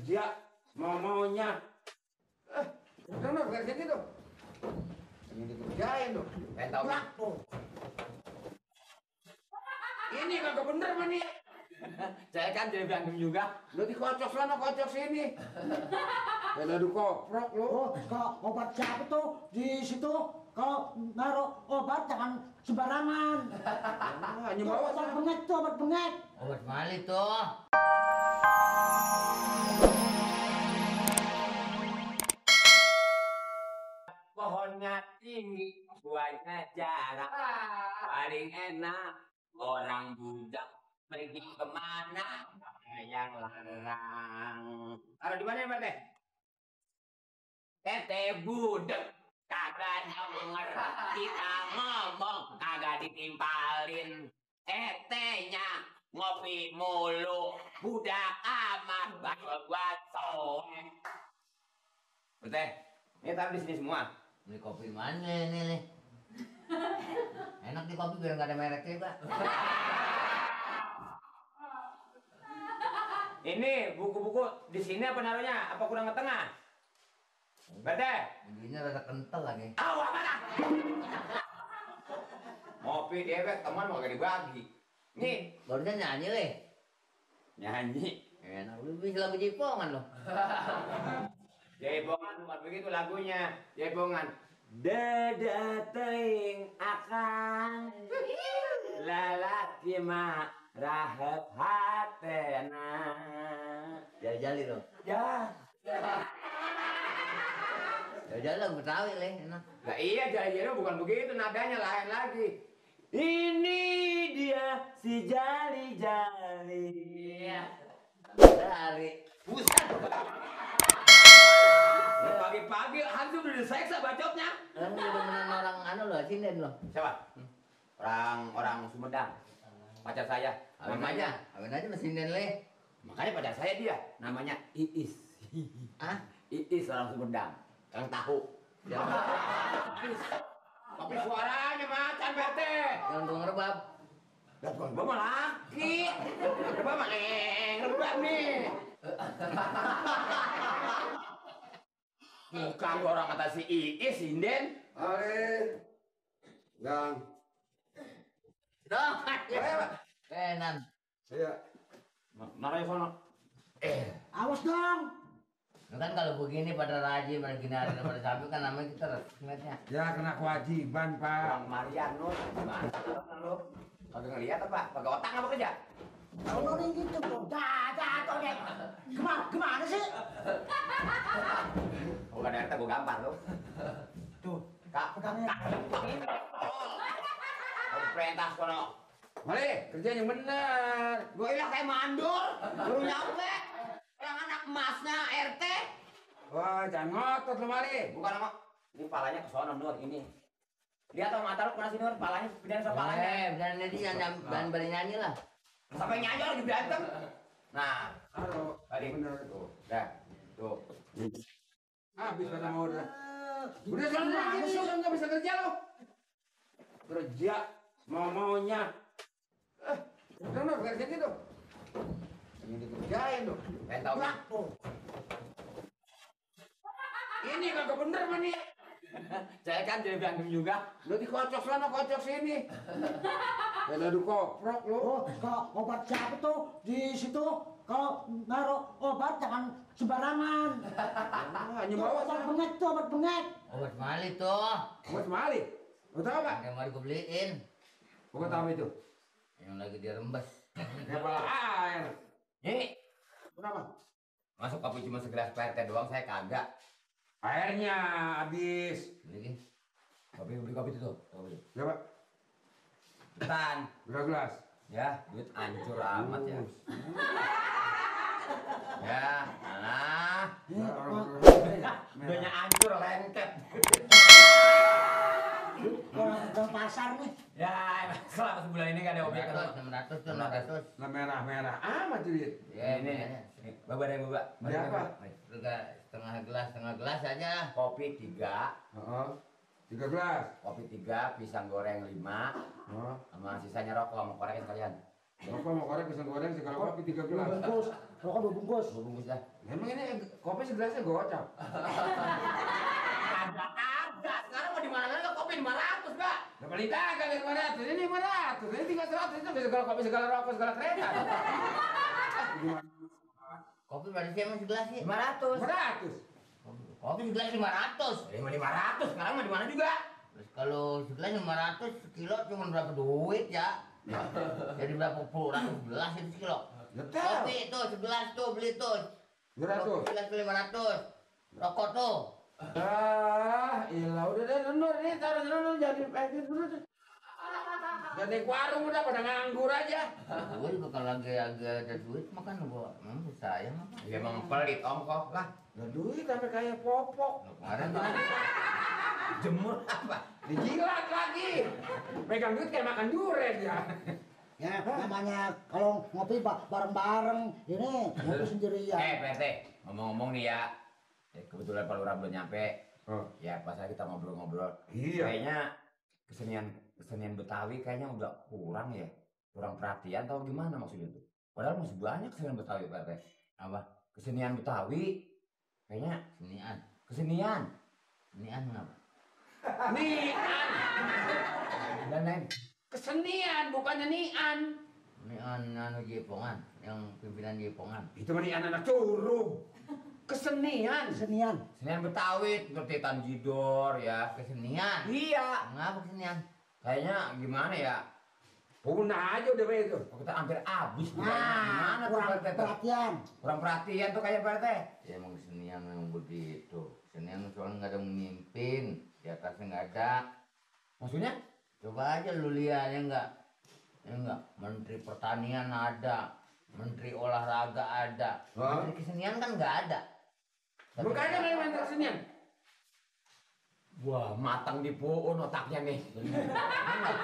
kerja maunya. Udah beresin itu. Ini dikerjain tuh. Tahu. Ini kagak bener mah nih. Saya kan jadi berantem juga. Lu dikocok sana, kocok sini. Ada koprok lu. Oh, kalau obat siapa tuh di situ? Kalau naruh obat jangan sembarangan. Hanya bawa Obat bengek tuh, obat bengek. Obat mali tuh. Pohonnya tinggi, buahnya jarang. Paling enak orang budak pergi kemana yang larang. Taruh di mana ya, Pak Teh? Tete budak kagak denger kita ngomong kagak ditimpalin. Tetenya ngopi mulu budak amat baso. Teh, ini taruh di sini semua. Ini kopi mana nih? Enak nih kopi biar nggak ada mereknya, Pak. Ini buku-buku di sini apa naruhnya? Apa kurang ke tengah? Teh, Ini rada kental lagi. awas mana? Ngopi dewek teman mau gak dibagi. Nih, Barunya nyanyi leh. nyanyi. Enak lu bisa lagu jipongan loh. Jebongan bukan begitu lagunya. Jebongan. Dada teing akan lalaki mah rahat hatena. Jali-jali loh. Ya. Jali-jali lagu Betawi leh, enak. Lah iya jali-jali bukan begitu nadanya lain lagi. Ini dia si jali-jali. Dari Buset. Pagi-pagi hantu udah diseksa bacotnya. orang bener-bener orang anu loh, sinden loh. Siapa? Orang Sumedang. Pacar saya. Namanya. Awin aja masih sinden leh. Makanya pacar saya dia. Namanya Iis. Ah, Iis orang Sumedang. Yang tahu. Iis. Tapi suaranya macan PT. yang tua ngerebab. Lah bukan gua mah laki. Gua mah ngerebab nih. Bukan gua orang kata si Iis, sinden. Ari, Gang, Dong, Ayo, Pak. Kenan. iya. Naruh di sono. Awas dong. Lu kan kalau begini pada rajin, pada gini hari pada sapi kan namanya kita resmetnya. Ya kena kewajiban, Pak. Bang Mariano, gimana lu? Kagak ngeliat apa? Kagak otak apa kerja? Kalau nih gitu tuh, jatuh deh. Gimana sih? Bukan dari gua gampar lu. Tuh, Kak, pegangnya. harus perintah kono. Mari, kerja yang bener. Gua ilah kayak mandul, baru nyampe. Yang anak emasnya RT. Wah, jangan ngotot lu, Mari. Bukan nama. Ini palanya ke sono Nur ini. Lihat tuh mata lu kena sini Nur, palanya pindahin sama palanya. Beneran dia jangan bari nyanyi lah. Sampai nyanyi lagi berantem. Nah, Halo. tadi Bener. tuh. Dah. Tuh. Habis kata mau udah. Udah selesai, udah nggak bisa kerja lo. Kerja maunya. Udah beresin itu. Ini dikerjain tuh. Tahu. Ini kagak bener mah nih. Saya kan jadi berantem juga. Lu dikocok sana, kocok sini. Ada koprok lu. Oh, kalau obat siapa tuh di situ? Kalau naruh obat jangan sembarangan. Hanya bawa Obat sana. bengek tuh, obat bengek. Obat mali tuh. Buat Mali. Lu tahu nggak? Yang mau gue beliin. Gua tahu itu. Yang lagi dirembes. Kepala air. Nih, Kenapa? Masuk kopi cuma segelas PT doang, saya kagak. Airnya habis. beli Beli kopi itu tuh. Ya, Pak. Tan. Berapa gelas? Ya, duit hancur amat ya. Ya, alah. Ya, orang Duitnya hancur lengket. Orang ke pasar nih. Ya, selama sebulan ini gak ada objek. 600 tuh 600. Nah, merah-merah amat duit. Ya, ini. Baba ada yang baba. Ada apa? Juga setengah gelas aja. Kopi 3, Oh, 3 gelas. kopi 3, pisang goreng 5, Oh, sama sisanya rokok sama koreknya sekalian. Rokok mau korek, pisang goreng, segala kopi 3 Dua gelas. bungkus, rokok 2 bungkus. Gua bungkus dah. Emang ini kopi segelasnya gocap. Agak. Sekarang mau di mana-mana kopi 500, Pak. Nah, paling kagak 500, ini 500, ini 300, itu segala kopi, segala rokok, segala kereta. Kopi berarti emang segelas sih. 500. 500. Kopi segelas 500. Ya, 500. Sekarang mau di mana juga? Terus kalau segelas 500 sekilo cuma berapa duit ya? Jadi berapa puluh ratus gelas itu sekilo. Betul. Kopi itu segelas tuh beli tuh. 200. Segelas tuh 500. Rokok tuh. Ilah udah deh, Nur ini taruh dulu jadi pakai dulu. Jadi warung udah pada nganggur aja. Gue juga kalau lagi agak ada duit makan gua. Sayang apa? Ya emang pelit ongkos lah. Nah duit sampai kayak popok. Kemarin kan Jemur apa? Dijilat lagi. Pegang duit kayak makan durian ya. Ya, namanya kalau ngopi bareng-bareng, ini ngopi sendirian. PT, ngomong-ngomong nih ya. Kebetulan Pak Lurah belum nyampe. Oh. Ya pas kita ngobrol-ngobrol. Iya. Kayaknya kesenian Betawi kayaknya udah kurang ya. Kurang perhatian atau gimana maksudnya tuh? Padahal masih banyak kesenian Betawi, Pak. apa? Kesenian Betawi kayaknya Senian. kesenian. Senian apa? Nian. Dan lain. Kesenian bukannya nian. Senian anu Jepongan, yang pimpinan Jepongan. Itu mah nih anak curug. Kesenian. Kesenian. Kesenian Betawi seperti Tanjidor ya. Kesenian. Iya. Ngapa kesenian? Kayaknya gimana ya? Punah aja udah begitu. Oh, kita hampir habis nih. Nah, Gimana tuh kurang Pak RT? perhatian. Kurang perhatian tuh kayak Pak RT. Ya emang kesenian memang begitu. Kesenian soalnya nggak ada memimpin, di atasnya nggak ada. Maksudnya? Coba aja lu lihat ya enggak? Ya enggak? Menteri Pertanian ada, Menteri Olahraga ada, Hah? Menteri Kesenian kan nggak ada. Makanya main kesenian. Wah, matang di puun otaknya nih.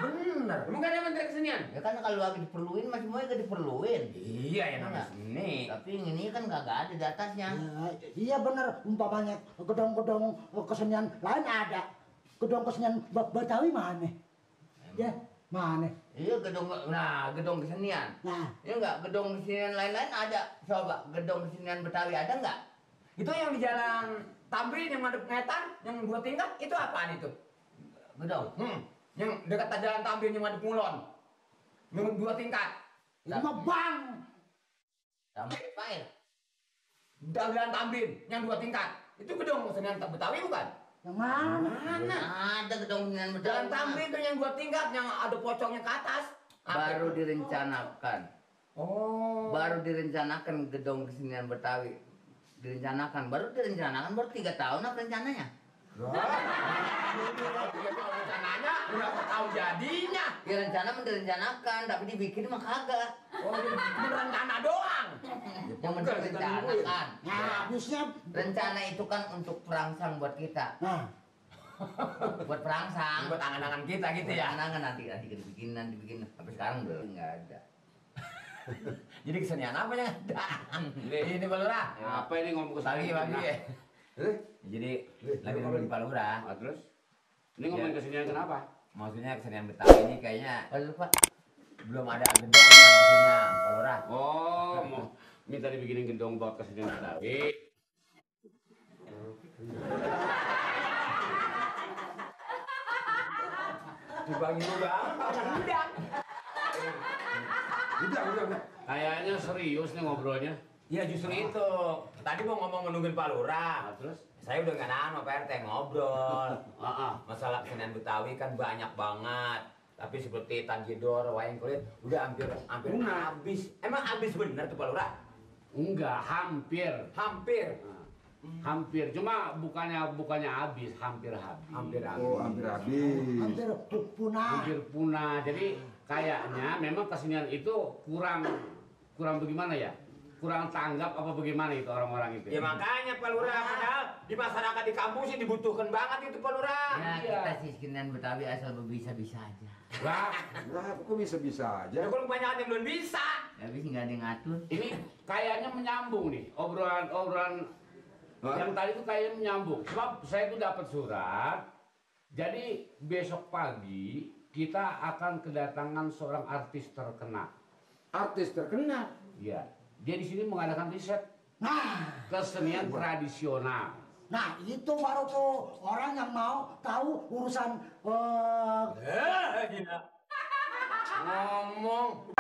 Bener. Emang gak ada menteri kesenian? Ya kan kalau lagi diperluin masih mau gak diperluin. Iya ya namanya Iya. seni. Tapi yang ini kan nggak ada di atasnya. Ya, iya bener, umpamanya gedung-gedung kesenian lain ada. Gedung kesenian Betawi mana? Ya, mana? Iya gedung kesenian. Nah, Ya enggak, gedung kesenian lain-lain ada. Coba gedung kesenian Betawi ada enggak? Itu yang di jalan Tamrin yang madep ngetan, yang 2 tingkat, itu apaan itu? Gedung. Yang dekat jalan Tamrin yang madep Mulon. Yang 2 tingkat. itu mah bang. Sama Pail. Jalan Tamrin yang 2 tingkat. Itu gedung kesenian Betawi bukan? Yang mana? Mana? Ada gedung kesenian Betawi. Jalan Tamrin itu yang 2 tingkat yang ada pocongnya ke atas. Baru direncanakan. Oh. Baru direncanakan gedung kesenian Betawi. Direncanakan, baru 3 tahun apa rencananya? Rencananya berapa tahun jadinya? Ya rencana direncanakan, tapi dibikin mah kagak. Oh, jadi cuma rencana doang. Yang penting rencanakan. Nah, habisnya. Rencana itu kan untuk perangsang buat kita. Nah, Buat perangsang. Buat angan-angan kita gitu Buat ya. angan nanti dibikin. Tapi sekarang belum nggak ada. Jadi kesenian apa yang ada? Ini Pak Lurah. Apa ini ngomong ke Lagi ya. Jadi lagi ngomongin Pak Lurah. Ah, terus? Ini ngomongin kesenian kenapa? Maksudnya kesenian Betawi ini kayaknya Aduh Pak, belum ada gedongnya maksudnya Pak Lurah. Oh, mau minta dibikinin gendong buat kesenian Betawi. Dibagi juga. Udah. Kayaknya serius nih ngobrolnya. Ya justru itu. Tadi mau ngomong menungguin Pak Lurah. Ah, terus? Saya udah nggak nahan sama Pak RT ngobrol. Ah. Masalah kesenian Betawi kan banyak banget. Tapi seperti Tanjidor, wayang kulit udah hampir Punah. habis. Emang habis bener tuh Pak Lurah? Enggak, hampir. Hampir. Hampir. Cuma bukannya habis, hampir habis. Hampir habis. Oh, hampir habis. hampir punah. Hampir punah. Jadi kayaknya memang kesenian itu kurang bagaimana ya? Kurang tanggap apa bagaimana itu orang-orang itu? Ya makanya Pak Lurah, padahal di masyarakat di kampung sih dibutuhkan banget itu Pak Lurah. ya kita sih kesenian Betawi asal bisa-bisa aja. Lah, Lah, kok bisa-bisa aja? Ya kalau kebanyakan yang belum bisa. Tapi nggak ada yang ngatur. ini kayaknya menyambung nih obrolan Hah? yang tadi itu kayaknya menyambung. Sebab saya tuh dapat surat. Jadi besok pagi kita akan kedatangan seorang artis terkenal. artis terkenal. Iya. Dia di sini mengadakan riset Nah, kesenian tradisional. nah itu baru tuh orang yang mau tahu urusan Ngomong